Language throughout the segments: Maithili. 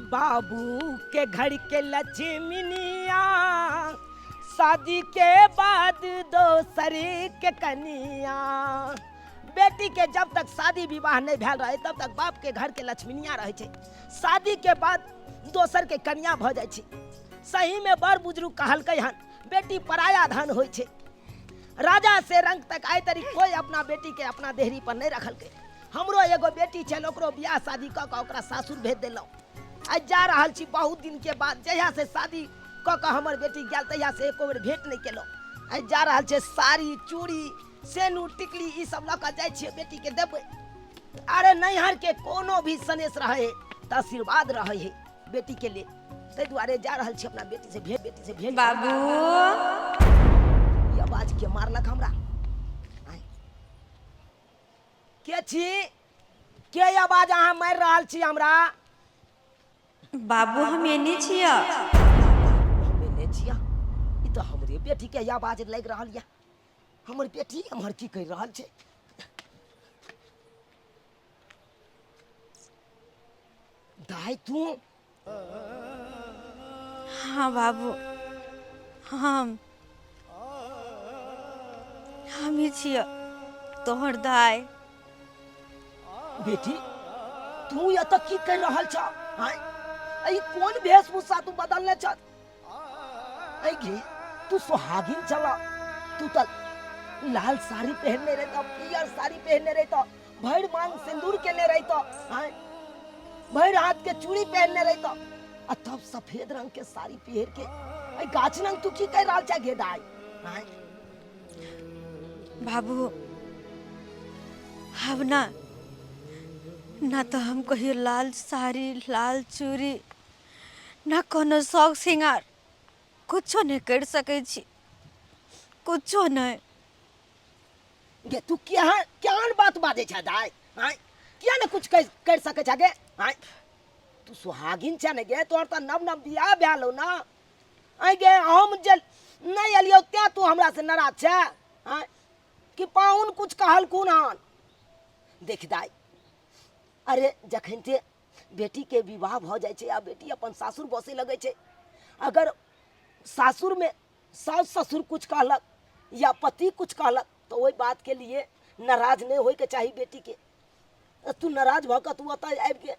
बाबू के घर के लक्ष्मीनिया, शादी के बाद दोसर के कनिया। बेटी के जब तक शादी विवाह नहीं भेल रहे तब तक बाप के घर के लक्ष्मीनिया रहे छै, शादी के बाद दोसर के कनिया भऽ जाइ छै। सही में बड़ बुजुर्ग कहलकै हन, बेटी पराया धन होइ छै। राजा से रंग तक आइ तरी कोई अपना बेटी के अपना देहरी पर नहीं रखलकै। हमरो एगो बेटी छल, ओकरो बियाह शादी कऽ कऽ ओकरा सासुर भेज देलहुँ। आइ जा रहल छी बहुत दिन के बाद, जहिया से शादी कऽ कऽ हमर बेटी गेल तहिया से एको बेर भेंट नहीं केलहुँ। आइ जा रहल छै, साड़ी चूड़ी सेनूर टिकली ई सब लऽ कऽ जाइ छियै बेटी के देबै। अरे नैहर के कोनो भी सनेस रहे तऽ आशीर्वाद रहे है बेटी के लिए, ताहि दुआरे जा रहल छी अपना बेटी से भेंट, बेटी से भेंट। बाबू ई आवाज के मारलक हमरा? आँय। के छी? के आवाज अहाँ मारि रहल छी हमरा? बाबू हम एने छिया। हम एने छिया? ई तऽ हमरे बेटी के आवाज लागि रहल यऽ। हमर बेटी एम्हर की करि रहल छै? दाइ तू? हाँ बाबू, हम ही छिया तोहर दाइ। बेटी तू एतऽ की कर रहल छ? आँय, ई कोन वेशभूषा तू बदलने छ? ऐ गे, तू सोहागिन चला, तू तऽ लाल साड़ी पहनने रही, पियर साड़ी पहनने रही, भरि मांग सिंदूर केने रही, आँय भरि हाथ के चूड़ी पहनने रही, आ तब सफेद रंग के साड़ी पहिर के ऐ गाछ रंग तू की कर रहल छ गे दाई? आँय बाबू, अब ना ना तो हम कहियो लाल साड़ी लाल चूड़ी ना कोनो शौक श्रृंगार कुछो नहीं कर सकै छी, कुछो नहीं। गे तू केहन केहन बात बाजै छ दाई? आँय किया ने कुछ कर सकै छ गे? आँय तू सुहागिन छ ने गे, तोहर तऽ नव नव बियाह भेल हौ ना। आँय गे, हम जे नहीं एलियौ तें तू हमरा से नाराज छ? आँय कि पाहुन कुछ कहलखुन हन? देख दाई, अरे जखन ते बेटीके विवाह भऽ जाइ छै आ बेटी अपन सासुर बसै लगै छै, अगर सासुरमे साउस ससुर कुछ कहलक या पति कुछ कहलक तऽ ओहि बातके लिए नाराज नहि होइके चाही बेटीके। तू नाराज भऽ कऽ तू ओतऽ आबिके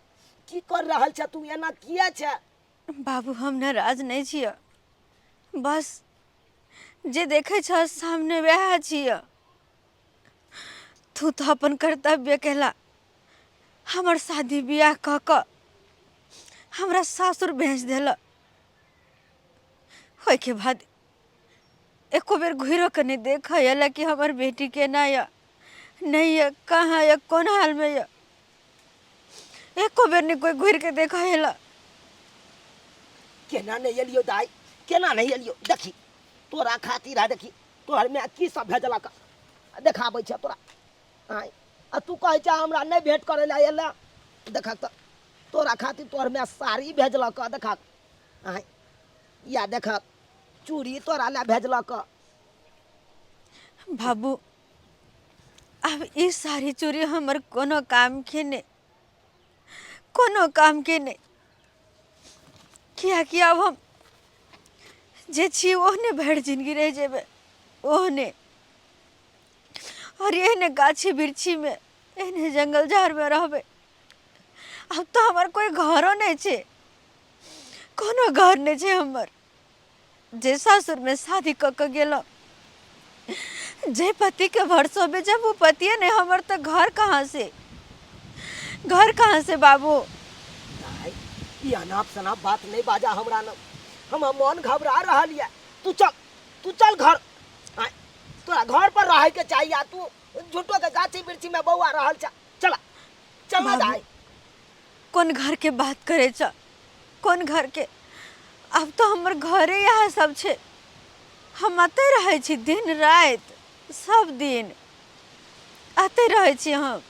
की कर रहल छ? तू एना किया छ? बाबू हम नाराज नहि छियै, बस जे देखै छ सामने वएह छियै। तू तऽ अपन कर्तव्य केला, हमर शादी बियाह कऽ कऽ हमरा सासुर भेज देल, ओहिके बाद एको बेर घुरियो कऽ नहि देखऽ अयलक कि हमर बेटी केना यऽ नहि यऽ, कहाँ यऽ, कोन हालमे यऽ। एको बेर नहि कोइ घुरि कऽ देखऽ अयलक। केना नहि एलियौ दाइ, केना नहि एलियौ? देखी तोरा खातिर है, देखी तोहर माय की सब भेजलक, देखाबै छै तोरा। आँय, आ तू कहै छ हमरा नहि भेंट करै लए एलै? देखक तऽ तोरा खातिर तोहर माय साड़ी भेजलक, देखक। आँय या देखक चूड़ी तोरा लए भेजलक। बाबू आब ई साड़ी चूड़ी हमर कोनो काम के नहि, कोनो काम के नहि, कियाकि आब हम जे छी ओहने भरि जिनगी रहि जेबै ओहने, और एहने गाछी वृक्षीमे एहने जंगल झाड़मे रहबै। आब तऽ हमर कोइ घरो नहि छै, कोनो घर नहि छै हमर। जे सासुरमे शादी कऽ कऽ गेलहुँ, जे पतिके भरसोमे, जब ओ पतिए नहि हमर तऽ घर कहाँ से, घर कहाँ से बाबू? दाइ, ई अनाप शनाप बात नहि बाजा हमरा न, हमर मन घबरा रहल यऽ। तू चल, तू चल घर। आँय, तोरा घर पर रहै के चाही आ तू झूठो के गाछी वृक्षी में बौआ रहल छ। चला चला बाबू, दाइ। कोन घर के बात करे छ, कोन घर के? आब तो हमर घरे इएह सब छै, हम अतै रहै छी दिन राति सब दिन अतै रहै छी हम।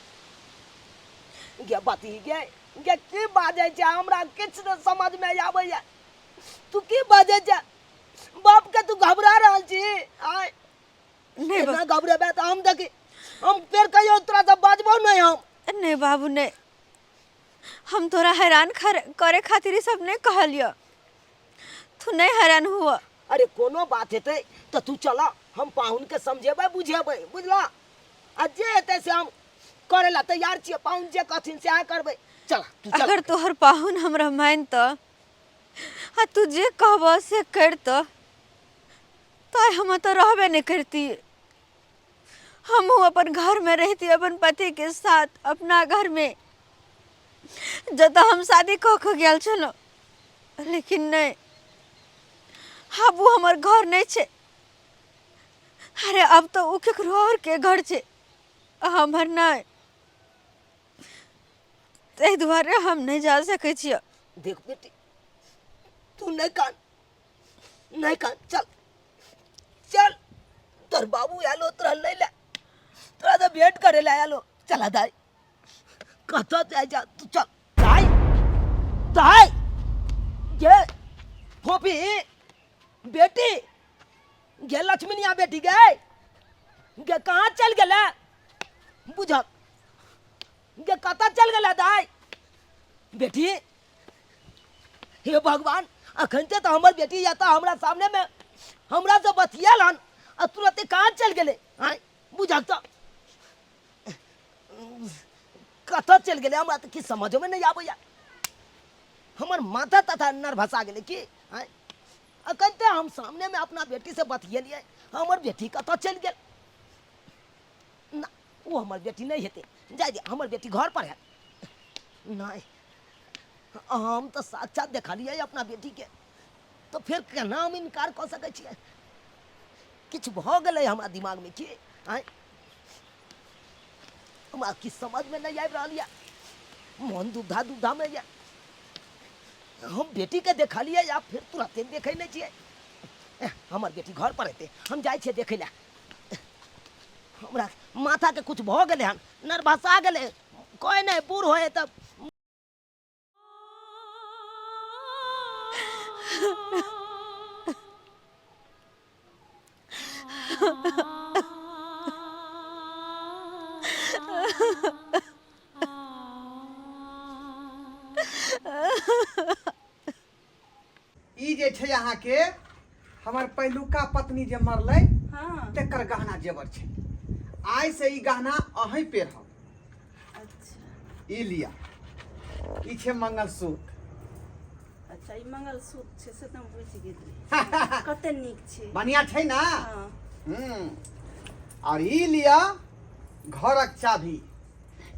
गे बती गे, गे की बाजै छै हमरा किछु नहि समझ में आबैया। तू की बाजै छै? बाप के तू घबरा रहल छी? आय नहीं एना घबरेबे तऽ हम देखी हम फेर कहियो तोरा से बाजबो नहीं हम। नहीं बाबू नहीं, हम तोरा हैरान करे खातिर ई सब नहि कहलियऽ, तू नहि हैरान हुअ। अरे कोनो बात हेतै तऽ तू चल, हम पाहुनके समझेबै बुझेबै, बुझलऽ? आ जे हेतै से हम करै लए तैयार छियै, पाहुन जे कहथिन सएह करबै। चल तू चल। अगर तोहर पाहुन हमरा मानतऽ आ तू जे कहबऽ से करतऽ तऽ हम तऽ रहबे नहि करती। हमहूँ अपन घरमे रहती अपन पतिके साथ, अपना घरमे जतऽ हम शादी कऽ कऽ गेल छलहुँ। लेकिन नहि, आब ओ हमर घर नहि छै। अरे आब तऽ ओ केकरो आओरके घर छै, हमर नहि। ताहि दुआरे हम नहि जा सकै छियै। देख बेटी, तू नहि कान, नहि कान, चल चल, तोर बाबू आयल हो तोरा लै ले, तोरा से भेंट करे ले आयल हो। चला दाई, कतऽ जाय जा तू, चल दाई। दाई गे, फोफी बेटी गे, लक्ष्मीनिया बेटी गे, गे कहाँ चल गेलै? बुझल गे कतऽ चल गेलै दाई बेटी? हे भगवान, अखन तऽ हमर बेटी या तऽ हमरा सामने में हमरा से बतियाल हन आ तुरंते कहाँ चल गेलै? आँय बुझल तऽ कतऽ चलि गेलै? हमरा तऽ किछु समझोमे नहि आबैया, हमर माथा तथा नर्भसा गेलै की। आँय अखन तऽ हम सामनेमे अपना बेटीसँ बतियेलियै, हमर बेटी कतऽ चलि गेल? ना, ओ हमर बेटी नहि हेतै, जाय दे, हमर बेटी घर पर हैत। नहि, हम तऽ साक्षात देखलियै अपना बेटीके, तऽ फेर केना हम इनकार कऽ सकै छियै? किछु भऽ गेलै हमरा दिमागमे की? आँय हमरा किछु समझमे नहि आबि रहल यऽ, मोन दुविधा दुविधामे यऽ। हम बेटीके देखलियै आ फेर तुरन्ते देखै नहि छियै। हमर बेटी घर पर हेतै, हम जाइ छियै देखै लए। हमरा माथाके किछु भऽ गेलै हन, नर्भसा गेलै, कोइ नहि बूढ़ होइ तऽ। ई जे छै अहाँके हमर पहिलुका पत्नी जे मरलै तकर गहना जेवर छै। आइ से ई गहना अहीं पेरहब। ई लिअ, ई छै मंगलसूत्र। अच्छा, ई मंगलसूत्र छै से तऽ हम बुझि गेलियै, कते नीक छै। बढ़िया छै ना? हँ। और ई लिअ घरक चाभी,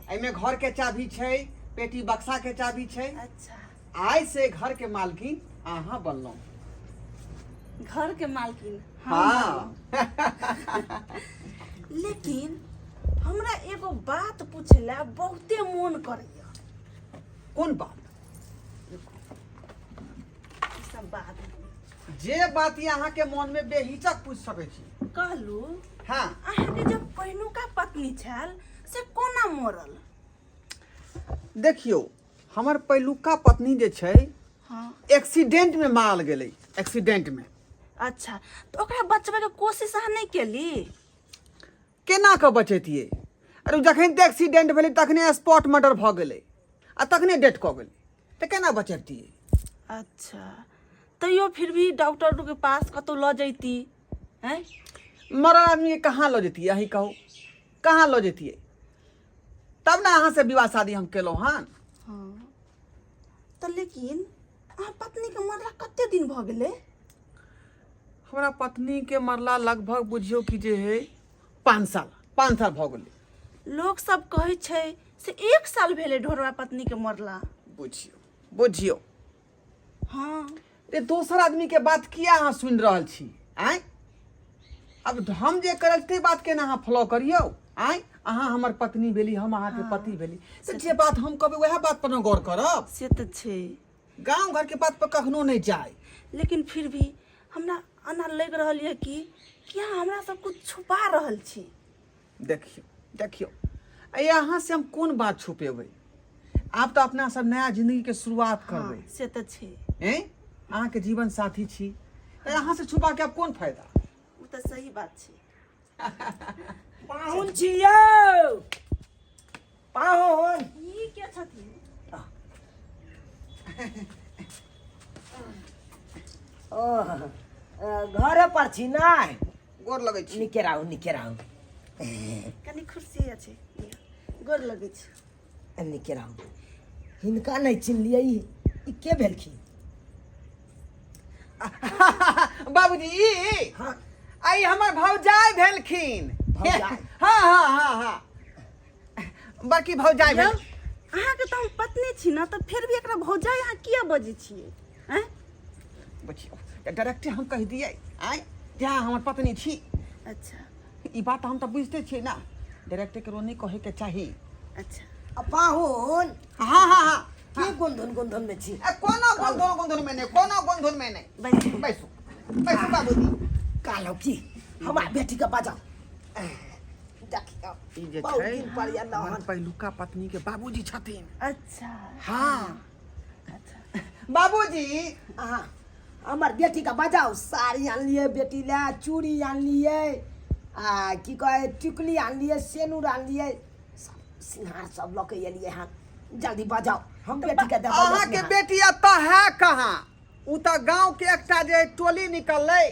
एहिमे घर के चाभी छै, पेटी बक्सा के चाभी छै। आइ से घर के मालकिन अहाँ बनलहुँ। घर के मालकिन? हाँ। लेकिन हमरा एगो बात पूछे ला बहुते मोन करैया। कोन बात? ई सब बात जे बात ये अहाँ के मन में बेहिचक पूछ सकै छी। कहलू। हाँ। अहाँके जब पहिनुका पत्नी छल से कोना मरल? देखियौ, हमर पहिलुका पत्नी जे छै एक्सीडेंट में मारल गेलै, एक्सीडेंट में। अच्छा, तऽ ओकरा बचबैके कोशिश अहाँ नहि केली? केना कऽ बचैतियै? अरे जखन तऽ एक्सीडेंट भेलै तखने स्पॉट मर्डर भऽ गेलै आ तखने डेथ कऽ गेलै, तऽ केना बचैतियै? अच्छा, तैयो फिर भी डॉक्टर के पास कतहु लऽ जैती? हैं, मरल आदमीके कहाँ लऽ जैतियै? अहीं कहू, कहाँ लऽ जैतियै? तब ने अहाँ से विवाह शादी हम केलहुँ हन। हँ, तऽ लेकिन अहाँ पत्नीके मरला कते दिन भऽ गेलै? हमरा पत्नीके मरला लगभग बुझियौ कि जे है 5 साल, 5 साल भऽ गेलै। लोक सब कहै छै से 1 साल भेलै ढोरवा पत्नीके मरला। बुझियौ, बुझियौ। रे, दोसर आदमीके बात किया अहाँ सुनि रहल छी? आँय, अब हम जे करल ते बात के ना अहाँ फॉलो करियौ। आँय, अहाँ हमर पत्नी भेली, हम अहाँके पति भेली, तऽ जे बात हम कहबै वएह बात पर ने गौर करब। से तऽ छै। गाँव घरके बात पर कखनो नहि जाय। लेकिन फिर भी हमरा एना लागि रहल यऽ कि अहाँ हमरा सब कुछ छुपा रहल छी। देखियौ, देखियौ, अइ अहाँ से हम कोन बात छुपेबै? आब तऽ अपना सब नया जिंदगी के शुरुआत करबै। से तऽ छै। हैं, अहाँके जीवन साथी छी, तऽ अहाँ से छुपा के आब कोन फायदा? ओ तऽ सही बात छै। पाहुन छी यौ, पाहुन। ई के छथिन? ओ घरे पर छी नहि? गोर लगै छी। नीके रहू, नीके रहू। कनी कुर्सी अछि, लिअ। गोर लगै छी। नीके रहू। हिनका नहि चिन्हलियै, ई के भेलखिन? बाबूजी, ई हाँ। आई हमर भौजाई भेलखिन। भौजाइ? हाँ हाँ हाँ हाँ, बड़की भौजाई यौ, भेल। अहाँके तऽ हम पत्नी छी ने, तऽ फिर भी एकरा भौजाइ अहाँ किया बजै छियै? आँय? बुझियौ तऽ डायरेक्टे हम कहि दियै आँय जे अहाँ हमर पत्नी छी। अच्छा। ई बात हम तऽ बुझिते छियै ने, डायरेक्टे केकरो नहि कहैके चाही। अच्छा। आ पाहुन, हाँ हाँ हाँ। की गुंधुन गुंधुन में छी? ए, कोनो गुंधुन गुंधुन में नहीं, कोनो गुंधुन में नहीं। बैसू। बैसू बैसू बाबूजी। कहलहुँ की हमरा बेटी के बजाउ, देखियौ। ई जे बहुत छै दिन पर एलहुँ हमर हन। पहिलुका पत्नी के बाबूजी छथिन। अच्छा। हाँ। अच्छा। बाबूजी। अहाँ हमर बेटी के बजाउ। साड़ी आनलियै बेटी लए, चूड़ी आनलियै, आ की कहै, टिकुली आनलियै, सेनुर आनलियै, सब सिंघार सब लऽ के एलियै हन। जल्दी बजाउ, हम बेटी के देबै। अहाँके बेटी एतऽ है कहाँ? उ तऽ गाँव के एकटा जे टोली निकललै,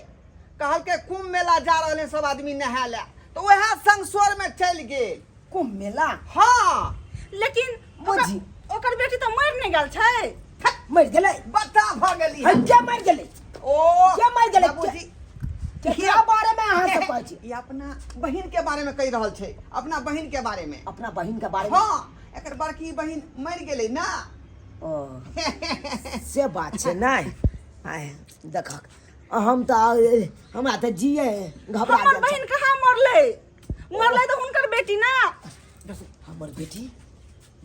कहलकै कुंभ मेला जा रहल है सब आदमी नहाय लए, तऽ वएह संगसोर में चलि गेल। कुंभ मेला? हाँ। लेकिन बुझी। ओकर बेटी तऽ मरि नहि गेल छै? मरि गेलै। बच्चा भऽ गेली। है, के मरि गेलै? ओ के मरि गेलै? बाबूजी। केकरा बारे में अहाँ सब कहै छी? ई अपना बहिन के बारे में कहि रहल छै, अपना बहिन के बारे में। अपना बहिन के बारे में? हाँ, एकर बड़की बहिन मरि गेलै ना। ओ, से बात छै। नहि आय देखक, हम तऽ हमरा तऽ जिए घबरा हमर गेल बहिन कहाँ मरलै? मरलै तऽ हुनकर बेटी ना। छै। हमर बेटी?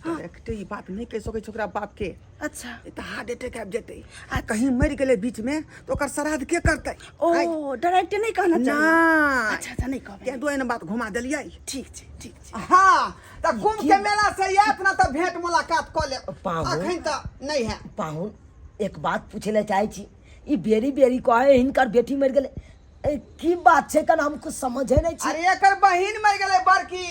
डायरेक्टे ई बात नहि कहि सकै छै ओकरा बाप के। अच्छा। ई तऽ हार्ट अटैक आबि जेतै। आ कहीं मरि गेलै बीच में तऽ ओकर श्राद्ध के करतै? ओ, डायरेक्ट नहि कहना चाही? नहि। अच्छा अच्छा, नहि कहबै। तें दुआरे ने बात घुमा देलियै। ठीक छै, ठीक छै। हाँ, तऽ कुंभ के मेला से आयत ना तऽ भेंट मुलाकात कऽ लेब। पाहुन। अखन तऽ नहि है। पाहुन, एक बात पूछे ले चाहै छी, ई बेरी बेरी कहे हिनकर बेटी मरि गेलै, ए, की बात छै? कन हम कुछ समझे नहि छी। अरे, एकर बहिन मरि गेलै बड़की,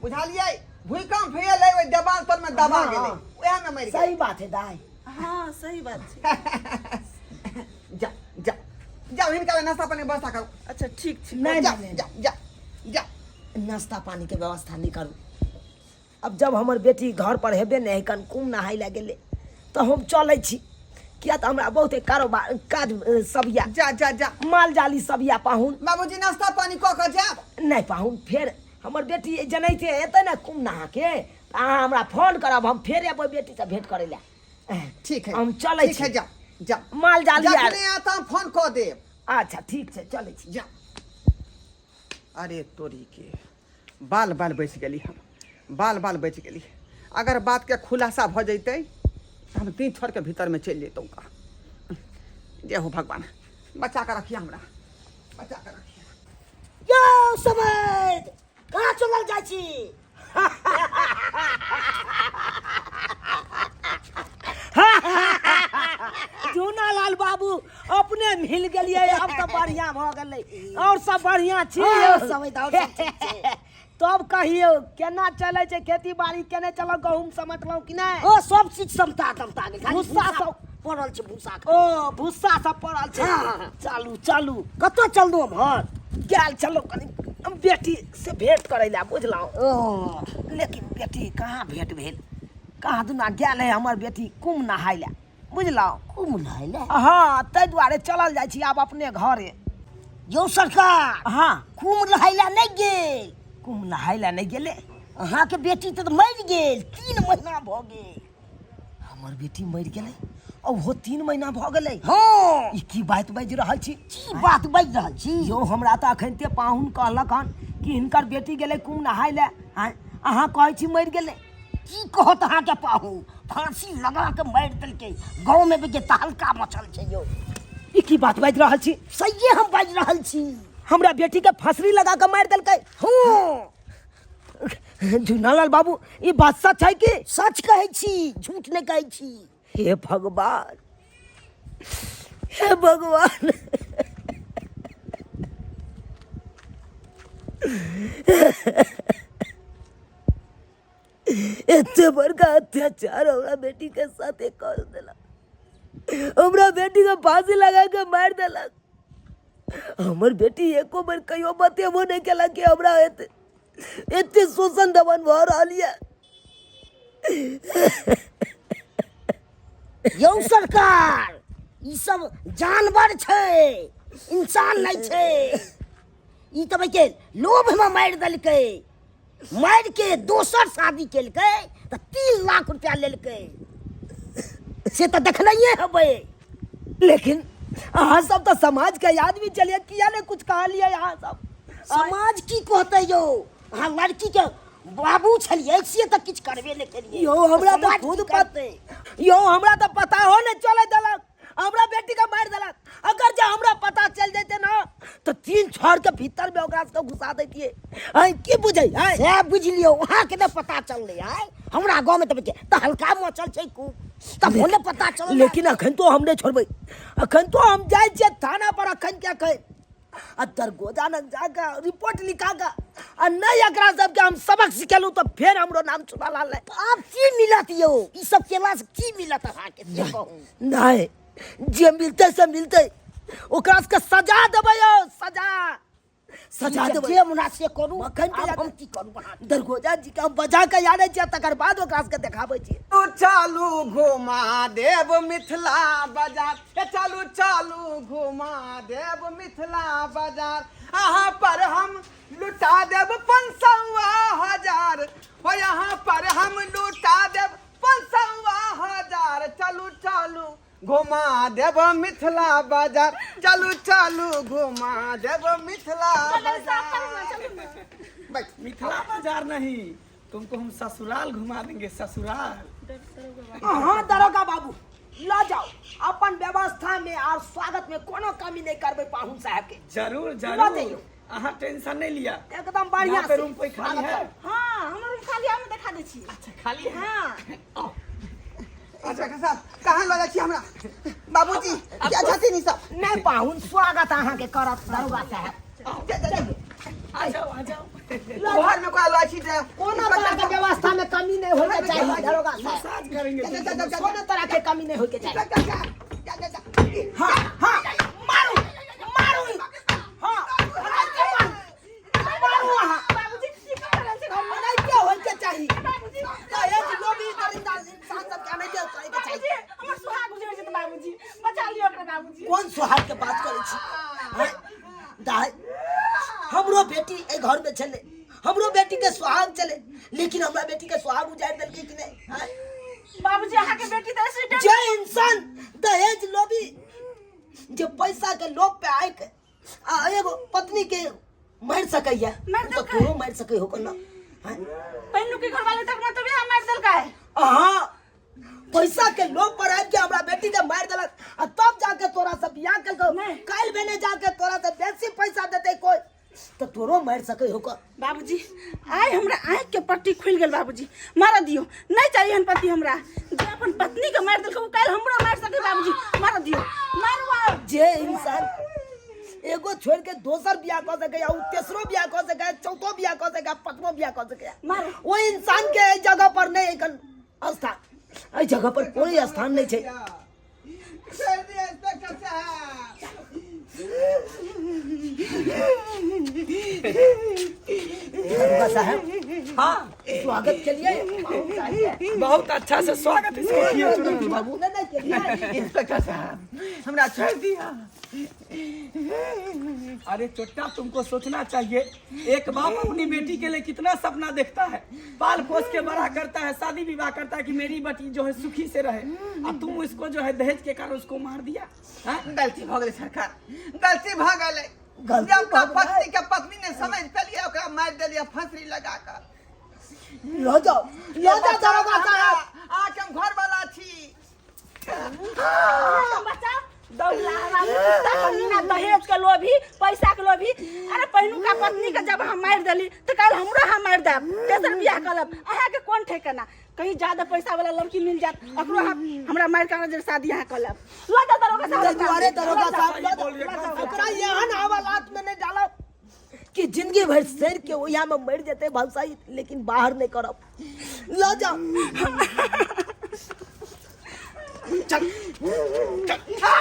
बुझलियै? भूकंप एलै, ओहि देवाल तर में दबा गेलै, ओएह में मरि गेलै। सही बात है दाई। हाँ, सही बात छै। जा जा जाओ, हिनका लए नाश्ता पानी व्यवस्था करू। अच्छा, ठीक छै। नहि। जा। नहि। जा जा जा। नाश्ता पानी के व्यवस्था नहीं करू। अब जब हमर बेटी घर पर हेबे नहि कन, कुम नहाय लए गेलै, तऽ हम चलै छी, किया तऽ हमरा बहुते कारोबार काज सब या। जा जा जा। माल जाली सब या पाहुन। बाबूजी, नाश्ता पानी कऽ कऽ जायब। नहि पाहुन, फेर हमर बेटी जनैते एतै ने कुम नहा के, तऽ अहाँ हमरा फोन करब, हम फेर एबै बेटीसँ भेंट करै लए। ठीक है। हम चलै ठीक है। छी। जा जा। माल जाली आर। जखने आयत हम फोन कऽ देब। अच्छा, ठीक छै, चलै छी। जा। अरे तोरी के, बाल बाल बचि गेली हम, बाल बाल बचि गेली। अगर बातके खुलासा भऽ जैतै तऽ हम तीन छोड़के भीतरमे चलि जैतहुँ का। जय हो भगवान, बचा कऽ रखिए हमरा, बचा कऽ रखिए। यौ समैध, कहाँ चलल जाइ छी? जूनालाल बाबू, अपने मिल गेलियै, आब तऽ बढ़िआँ भऽ गेलै। आओर सब बढ़िआँ छी? हँ, समैध, आओर सब ठीक छै। तब कहियौ, केना चलै छै खेती बाड़ी? केने चलौ? गहूम समेटलहुँ कि नहि? ओ सब चीज समटा तमटा गेल, खाली भुस्सा भूसा सब पड़ल छै, भूसा। ओ, भुस्सा सब पड़ल छै। हाँ। चलू चलू। कतऽ चलू उम्हर? गेल चलू कनि बेटी से भेंट करै लए, बुझलहुँ? ओ। लेकिन बेटी कहाँ भेंट भेल? कहाँ दुना गेल है हमर बेटी कुम नहाय लए, बुझलहुँ? कुम नहाय लए? हाँ, ताहि दुआरे चलल जाइ छी आब अपने घरे। यौ सरकार। हाँ। कुम नहाय लए नहि गेल। कुम नहाय लए नहि गेलै? अहाँके बेटी तऽ मरि गेल, 3 महीना भऽ गेल। हमर बेटी मरि गेलै, ओहो 3 महीना भऽ गेलै? हँ। ई की बात बाजि रहल छी? की बात बाजि रहल छी? यौ, हमरा तऽ अखनते पाहुन कहलक हन कि हिनकर बेटी गेलै कुम नहाय लए। आँय, अहाँ कहै छी मरि गेलै? की कहत अहाँके पाहुन, फांसी लगा के मारि देलकै। गाँव में भी के तहलका मचल छै यौ। ई की बात बाजि रहल छी? सहिए हम बाजि रहल छी। हमरा बेटी के फांसरी लगा के मारि देलकै? हँ। झुनालाल बाबू, ई बात सच है कि? सच कहै छी, झूठ नहि कहै छी। हे भगवान, हे भगवान, एते बड़का अत्याचार हमरा बेटी के साथे कर देला। हमरा बेटी के फांसी लगा के मारि देलक। हमर बेटी एको बेर कहियो बतेबो नहि केलक कि हमरा एते एते शोषण दमन भऽ रहल यऽ। यौ सरकार, ई सब जानवर छै, इंसान नहि छै। ई तऽ के लोभमे मारि देलकै, मारि के दोसर शादी केलकै तऽ 3 लाख रुपया लेलकै, से तऽ देखनैये हेबै। लेकिन अहाँ सब तऽ समाज के आदमी चलिए, किया ने कुछ कहलियै अहाँ सब? समाज की कहतै यौ? अहाँ लड़की के बाबू छलियै से तऽ किछु करबे नहि केलियै। यौ हमरा तऽ समाज खुद की करतै? यौ हमरा तऽ पता हो नहि चलै देलक, हमरा बेटी के मारि देलक। अगर जे हमरा पता चल जैते ना तऽ 3 छड़ के भीतर में ओकरा सबके घुसा दैतियै। आँय की बुझै? आँय सएह बुझि लियौ, अहाँके नहि पता चललै। आँय हमरा गाँवमे तऽ बुझियै, तऽ हल्का मचल छै खूब, तब नहि पता चलल। लेकिन अखन तो हम नहि छोड़बै, अखन तो हम जाइ छियै थाना पर अखन के अखन, आ दरगोजा लग जाके रिपोर्ट लिखा के, आ नहि एकरा सबके हम सबक सिखेलहुँ तऽ फेर हमरो नाम चुना लाल। आब की मिलत यौ? ई सब केलासँ की मिलत अहाँके से कहू? नहि, जे मिलतै से मिलतै, ओकरा सबके सजा देबै यौ, सजा सजा देबै। जे हमरा से करू, अखन के आब याद हम की करू अहाँके? दरगोजा जी के हम बजा के आनै छियै, तकर बाद ओकरा सबके देखाबै छियै। चलू घुमा देब मिथिला बाजार, ए चलू चलू घुमा देब मिथिला बाजार, अहाँ पर हम लुटा देब 500,000, हो यहाँ पर हम लुटा देब 500,000, चलू चलू घुमा देब मिथिला बाजार, चलू चलू घुमा देब मिथिला बाजार। मिथिला बाजार नहीं, तुमको हम ससुराल घुमा देंगे, ससुराल। अहाँ दरोगा बाबू ल जाओ अपन व्यवस्था में और स्वागत में कोनो कमी नहीं करबै पाहुन साहब के। जरूर लऽ जरूर, जइयौ। अहाँ टेंशन नहीं लिया, एकदम बढ़िया यहाँ पे से रूम कोई खाली स्वागत है? करब। हाँ, हमर रूम खाली है, हम देखा दै छी। अच्छा खाली है? हाँ। इंस्पेक्टर साहब कहाँ लऽ जाइ छी हमरा? बाबूजी क्या छथिन ई सब? नहीं पाहुन, स्वागत अहाँ के करत दरोगा साहब। आ जाओ आ जाओ। घर में कोई लऽ छी तऽ कोनो तरह के व्यवस्था में कमी नहीं होके चाहिए दरोगा साहब। मसाज करेंगे तुमको। कोनो तरह के कमी नहीं होके चाहिए। हाँ हाँ, मारू मारू, हाँ मारू मारू अहाँ। बाबूजी की कर रहल छै घर में? अनाहिते होइके चाही। दहेज लोभी दरिंदा इंसान सबके अनाहिते करैके चाही। बाबूजी हमर सुहाग उजड़ि जेतै, बाबूजी बचा लियौ ओकरा। बाबूजी कोन सुहाग के बात करै छी? आँय? दाइ, हमरो बेटी एहि घर में छलै, हमरो बेटी के सुहाग छलै, लेकिन हमरा बेटी के सुहाग उजाड़ि देलकै कि नहि? आँय? बाबूजी अहाँके बेटी तऽ एक्सीडेंट। जे इंसान दहेज लोभी जे पैसा के लोभ पे आइ के आ एगो पत्नी के मारि सकैया, मारि ओ तऽ देलकै। तोरो मारि सकै हो ना? आँय? पहिलुक के घरवाली तक मतलब यहाँ मारि देलकै। अहाँ पैसा के लोभ पर आबि के हमरा बेटी के मारि देलक, आ तब जाके तोरा से बियाह केलकौ। नहि। काल्हि भेने जाके तोरा से बेसी पैसा देतै कोई तऽ तोरो मारि सकै हो का। बाबूजी आइ हमरा आँखि के पट्टी खुलि गेल। बाबूजी मारऽ दियौ, नहि चाही एहन पति हमरा। जे अपन पत्नी के मारि देलकै ओ काल्हि हमरो मारि सकै। बाबूजी मारऽ दियौ, मारू आब। जे इंसान एगो छोड़ के दोसर बियाह कऽ सकैया, उ तेसरो बियाह कऽ सकैया, चौथो बियाह कऽ सकैया, पाँचमो बियाह कऽ सकैया, मारू। ओ इंसान के एहि जगह पर नहि एखन स्थान, एहि जगह पर कोई स्थान नहीं छै। छोड़ि दिअ इंस्पेक्टर साहब। दरोगा साहब हाँ स्वागत के लिए पाहुन साहब के। बहुत अच्छा से स्वागत इसको किए चुनौती बाबू। नहीं नहीं के लिए। इंस्पेक्टर साहब हमरा छोड़ि दिअ। अरे चोट्टा, तुमको सोचना चाहिए, एक बाप अपनी बेटी के लिए कितना सपना देखता है, पाल पोस के बड़ा करता है, शादी विवाह करता है कि मेरी बेटी जो है सुखी से रहे, और तुम उसको जो है दहेज के कारण उसको मार दिया। हाँ? गलती भऽ गेलै सरकार, गलती भऽ गेलै। गलती जे अपना भऽ गेलै। पत्नी के पत्नी ने समझ पेलियै, ओकरा मारि देलियै फांसी लगा कऽ। लऽ जाओ लऽ जाओ दरोगा साहब। अहाँके हम घर वाला छी। बच्चा दौड़ला हरामी कुत्ता कमीना, दहेज के लोभी, पैसा के लोभी। अरे पहिलुका पत्नी के जब हम मारि देली तऽ काल्हि हमरो अहाँ मारि देब, तेसर बियाह कऽ लेब। अहाँके कोन ठेकाना, कहीं ज्यादा पैसा वाला लड़की मिल जायत, ओकरो अहाँ हमरा मारि के जे शादी अहाँ कऽ लेब। लऽ जाउ दरोगा साहब। ताहि दुआरे दरोगा साहब लऽ बोल रहे जाओ, ओकरा एहन हवालात में नहीं डालब कि जिंदगी भरि सड़ि के ओहिया में मरि जेतै भलसाई, लेकिन बाहर नहीं करब। लऽ जाओ। चल चल चल।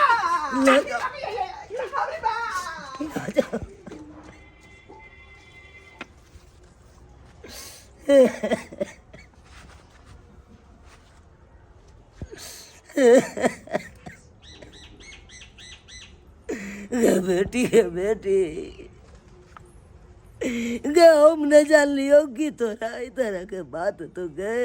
गे बेटी, गे बेटी, गे हम नहीं जानलियो कि तोरा ई तरह के बात तो गे।